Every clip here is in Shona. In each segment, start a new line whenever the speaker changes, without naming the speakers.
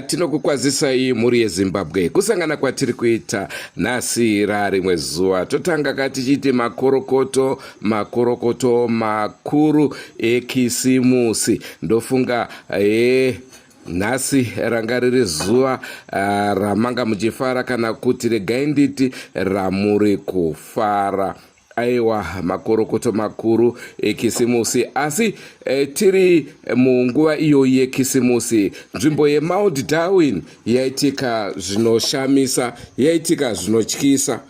Tinokukwazisai mhuri yeZimbabwe kusangana kwatiri kuita nhasi rarimwe zuva. Totanga ka tichiti makorokoto, makorokoto makuru eKisimusi. Ndofunga nhasi ranga riri zuva ramanga muchifara kana kuti regai nditi ramuri kufara. Aiwa, makorokoto makuru eKisimusi. Asi tiri munguva iyoyi yeKisimusi, nzvimbo yeMount Darwin yaitika zvinoshamisa, yaitika zvinotyisa.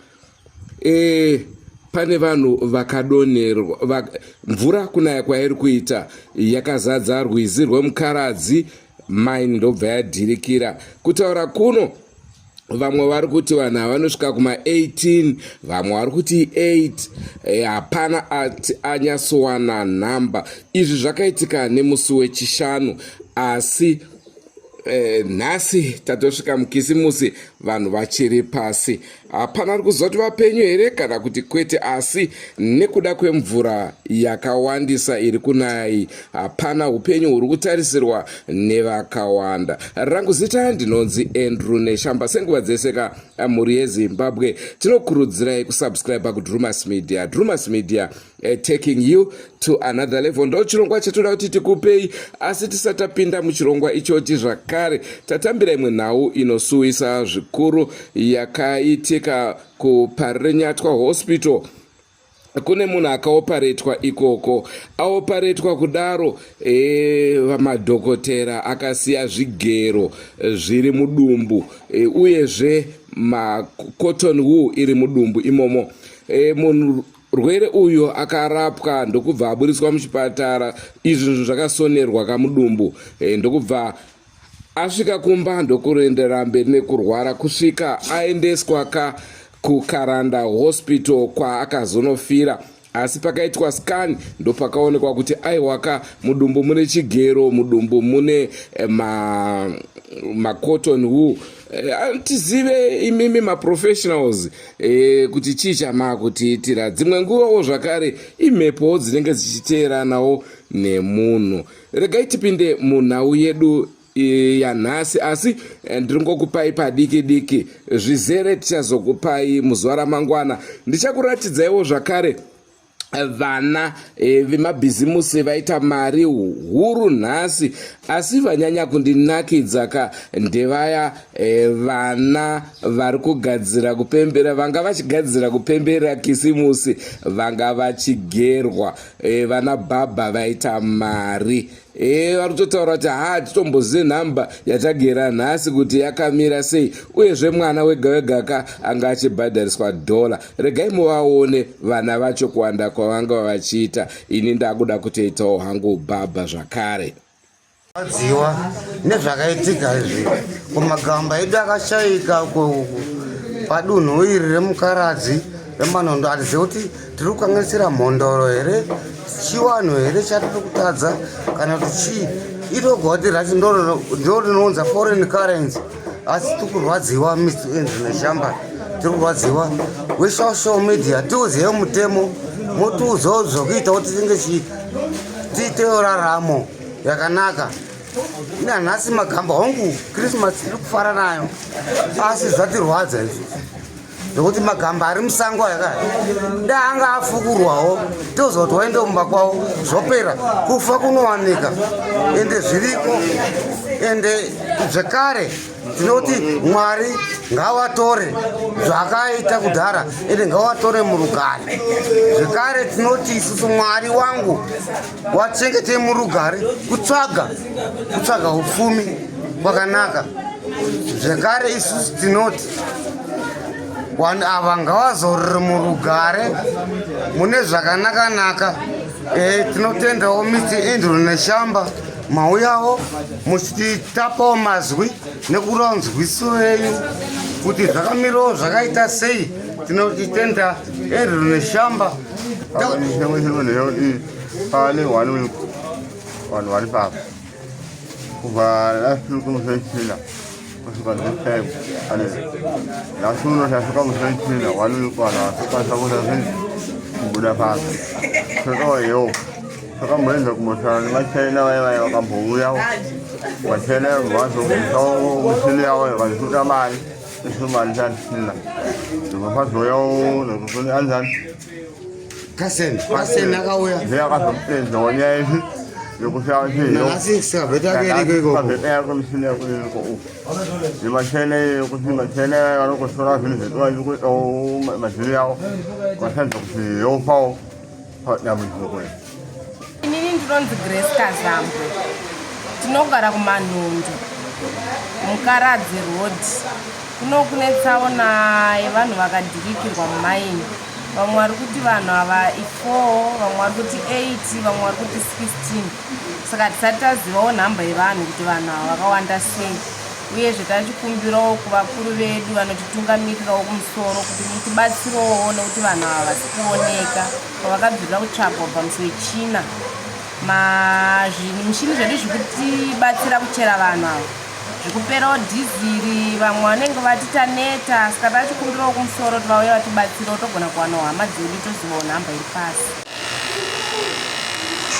Pane vanhu vakadonherwa mvura kunaya kwairi kuita yakazadza rwizi rweMukaradzi mine ndobva yadhirikira. Kutaura kuno vamwe vari kuti vanhu ava vanosvika kuma-18, vamwe vari kuti 8. Hapana ati anyatsowana nhamba. Izvi zvakaitika nemusi weChishanu, asi nhasi tatosvika muKisimusi vanhu vachiri pasi. Hapana ari kuziva kuti vapenyu here kana kuti kwete, asi nekuda kwemvura yakawandisa iri kunaya iyi hapana upenyu huri kutarisirwa nevakawanda. Rangu zita ndinonzi Andrew Neshamba. Senguva dzese ka, mhuri yeZimbabwe, tinokurudzirai kusubscribe kuDrumas Media. Drumas Media, taking you to another level. Ndo chirongwa chatoda kuti tikupei, asi tisati tapinda muchirongwa ichochi zvakare tatambira imwe nhau inosuwisa zvikuru yakaitika kuParirenyatwa Hospital. Kune munhu akaoparetwa ikoko. Aoparetwa kudaro, madhokotera akasiya zvigero zviri mudumbu, uyezve macotton wool iri mudumbu imomo. Munhu rwere uyu akarapwa ndokubva aburitswa muchipatara, izvi zvinhu zvakasonerwa kamudumbu, ndokubva asvika kumba ndokuendera mberi nekurwara kusvika aendeswa ka kuKaranda Hospital kwaakazonofira. Asi pakaitwa scan ndopakaonekwa kuti aiwaka, mudumbu mune chigero, mudumbu mune macotton wool. Tizive imimi maprofessionals kuti chii chamakutiitira. Dzimwe nguvawo zvakare imhepowo dzinenge dzichiteeranawo nemunhu. Regai tipinde munhau yedu yanhasi, asi ndiri ngokupai padiki diki, zvizere tichazokupai muzuva ramangwana. Ndichakuratidzaiwo zvakare vana vemabhizimusi vaita mari huru nhasi, asi vanyanya kundinakidza ka ndevaya vana vari kugadzira kupembera, vanga vachigadzira kupemberera Kisimusi, vanga vachigerwa. Vana bhabha vaita mari. Vari kutotaura kuti ha, titombozive nhamba yatagera nhasi kuti yakamira sei, uyezve mwana wega wega ka anga achibhadhariswa dhola. Regai muvaone vana vacho kuwanda kwavanga vachiita. Ini ndakuda kutoitawo hangu bhabha zvakare.
Rwadziwa nezvakaitika izvi kumagamba edu akashaika padunhu iri reMukaradzi reManondo. Hatizive kuti tiri kukanganisira mhondoro here, chiwanhu here chatiri kutadza, kana kuti chii. Iro goti racho ndo rinounza foreign currency, asi tiri kurwadziwa. Mr Andrew Neshamba, tiri kurwadziwa. Wesocial media, tiuzeyo mutemo, motiudzawo zvokuita kuti tinge tiitewo raramo yakanaka. Nanhasi magamba, hongu, Christmas tiri kufara nayo, asi zvatirwadza izvozvo zvekuti magamba ari musango aya da anga afukurwawo, toziva kuti waende mumba kwavo zvopera. Kufa kunowanika, ende zviriko. Ende zvekare tinoti Mwari ngavatore zvakaita kudhara, ende ngavatore murugare. Zvekare tinoti isusu, Mwari wangu wachengetei murugare. Kutsvaga upfumi kwakanaka. Zvekare isusu tinoti vanhu ava ngavazorore murugare mune zvakanaka-naka. Tinotendawo Mr Andrew Neshamba, mauyawo muchitapawo mazwi nekurawo nzwiso yenyu kuti zvakamirawo zvakaita sei. Tinotitenda Andrew Neshamba.
Pane one week vanhu vari papa kubva last week musi weChina kusvika this time. Ane nhasi uno tasvika musi weChina, one week vanhu vasokwanisa kuita sei, kubuda pano. Todawo help. Takamboedza kumbotaura nemaChina vaye vaye vakambouyawo. VaChina vazobvisawo michini yavo vakazvikuta mari isu mari tatisina. Ndobva pazouyawo nekuti anzani
Kasen, Kasen akauya.
Ndiye akazopedzawo nyaya iyi yekuti
Nanhasi sikabheta yake iriko ikoko.
Kabheta yako michini yako iriko uko. Nemachena yekuti machena vanokosora zvinhu zvedu vachikuitawo madhiri yavo vasaedza kuti yopawo padambudziko iri.
Inini ndinonzi Grace Kazambwe, tinogara kuManhundu Mukaradzi Road. Kuno kune tsaona yevanhu vakadhirikirwa mumaini. Vamwe vari kuti vanhu ava i4, vamwe vari kuti 8, vamwe vari kuti 16. Saka hatisati tazivawo nhamba yevanhu kuti vanhu ava vakawanda sei. Uyezve tachikumbirawo kuvakuru vedu vanotitungamirirawo kumusoro kuti mutibatsirowo nekuti vanhu ava vasi kuoneka pavakabvirira kutsvagwa kubva musi wechina. Mishini zvedu zvekutibatsira kuchera vanhu ava zvikuperawo dhiziri, vamwe vanenge vati taneta, saka tachikumbirawo kumusoro kuti vauye vatibatsirewo togona kuwanawo hama dzedu tozivawo nhamba iri pasi.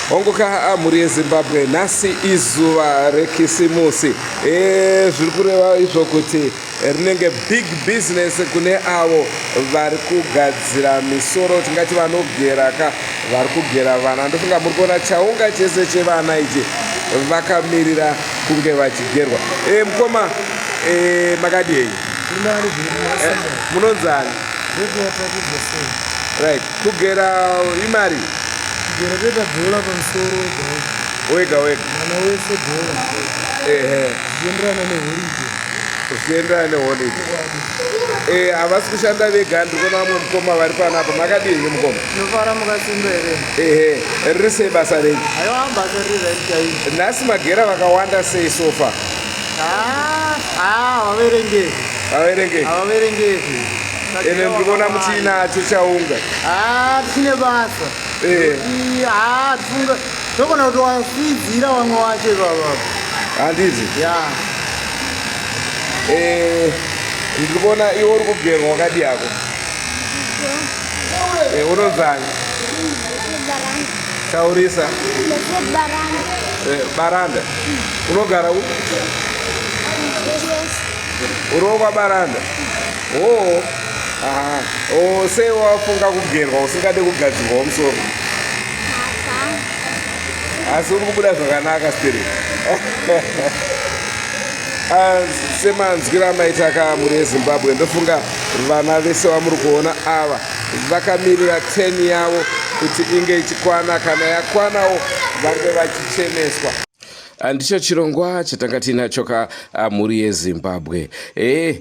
Hongu ka mhuri yeZimbabwe, nhasi izuva rekisimusi. E, zviri kureva izvo kuti rinenge big business kune avo vari kugadzira misoro, tingati vanogera ka, vari kugera vana. Ndofunga muri kuona chaunga chese chevana ichi vakamirira kunge vachigerwa. E, mukoma e, makadii? E, munonzani? Right. Kugera imari?
Kugera toita dhola pamusoro wega
wega. Wega wega.
Mwana wese dhola.
Ehe.
Zvichienderana neholiday.
Zvichienderana neholiday. Eh, havasi kushanda vega, ndiri kuona vamwe mukoma vari panapa. Makadii henyu mukoma?
Tinofara mukasimba here?
Ehe, riri sei basa renyu?
Aiwa basa riri right chaizvo.
Nhasi magera vakawanda sei sofa?
Ah, ah, havaverengeki.
Havaverengeki.
Havaverengeki.
Ende ndiri kuona muchiinacho chaunga.
Ah, tichine basa.
Eh.
Ah, tifunga togona kuti wasidzira vamwe wacho ivava.
Handiti?
Ya.
Eh, ndiri kuona iwe uri kugerwa wakadii hako? Eh, unonzani? Taurisa.
Baranda.
Eh, Baranda. Unogara u? Uri kwaBaranda? Oo. Aha. Oo, sei wafunga kugerwa usingade kugadzirwa musoro? Asi uri kubuda zvakanaka spirit. Ah, semanzwiro amaita ka mhuri yeZimbabwe, ndofunga vana vese vamuri kuona ava vakamirira 10 yavo kuti inge ichikwana. Kana yakwanawo vange vachicheneswa. Ah, ndicho chirongwa chatanga tiinacho ka ah, mhuri yeZimbabwe. E,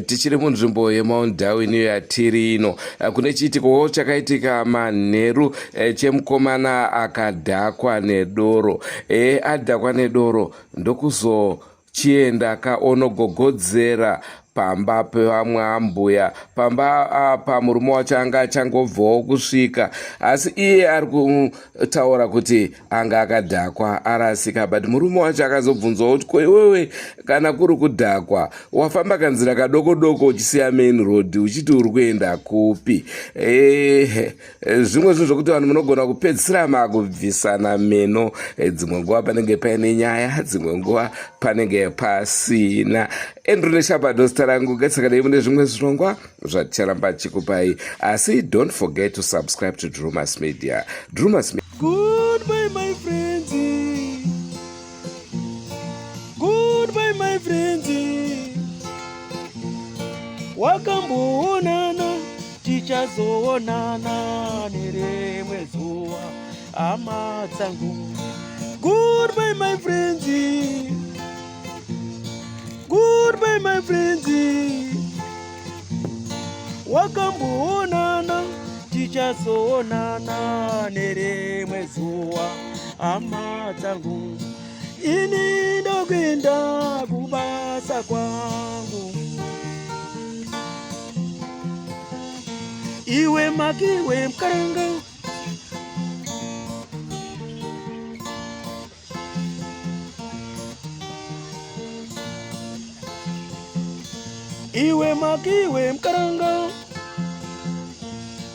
tichiri munzvimbo yeMount Darwin iyo yatiri ino. Ah, kune chiitikowo chakaitika manheru chemukomana akadhakwa nedoro. E, adhakwa nedoro ndokuzochienda kaonogogodzera pamba pevamwe ambuya. Pamba apa murume wacho anga achangobvawo kusvika, asi iye ari kutaura kuti anga akadhakwa arasika. But murume wacho akazobvunzwawo kuti ko iwewe kana kuri kudhakwa wafamba kanzira kadoko doko uchisiya main road uchiti uri kuenda kupi? E, zvimwe zvinhu zvokuti vanhu munogona kupedzisira makubvisana meno. Dzimwe nguva panenge paine nyaya, dzimwe nguva panenge pasina. Andrew Neshabado zita rangu. Ngatisakadai mune zvimwe zvirongwa zvaticharamba chikupai, asi don't forget to subscribe to Drumas Media. Drumas Media.
Goodbye, my friends. Goodbye, my friends. Wakamboonana, tichazoonana nerimwe zuva, hama dzangu. Goodbye, my friends. Goodbye, my friends. Wakamboonana, tichazoonana nerimwe zuva, hama dzangu. Ini ndokuenda kubasa kwangu. Iwe makiwe mkaranga. Iwe makiwe mkaranga.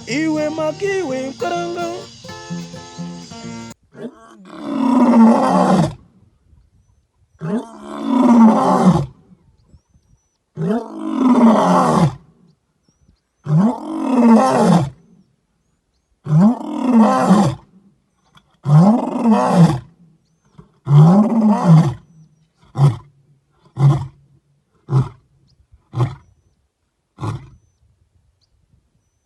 Iwe makiwe mkaranga. Thank you.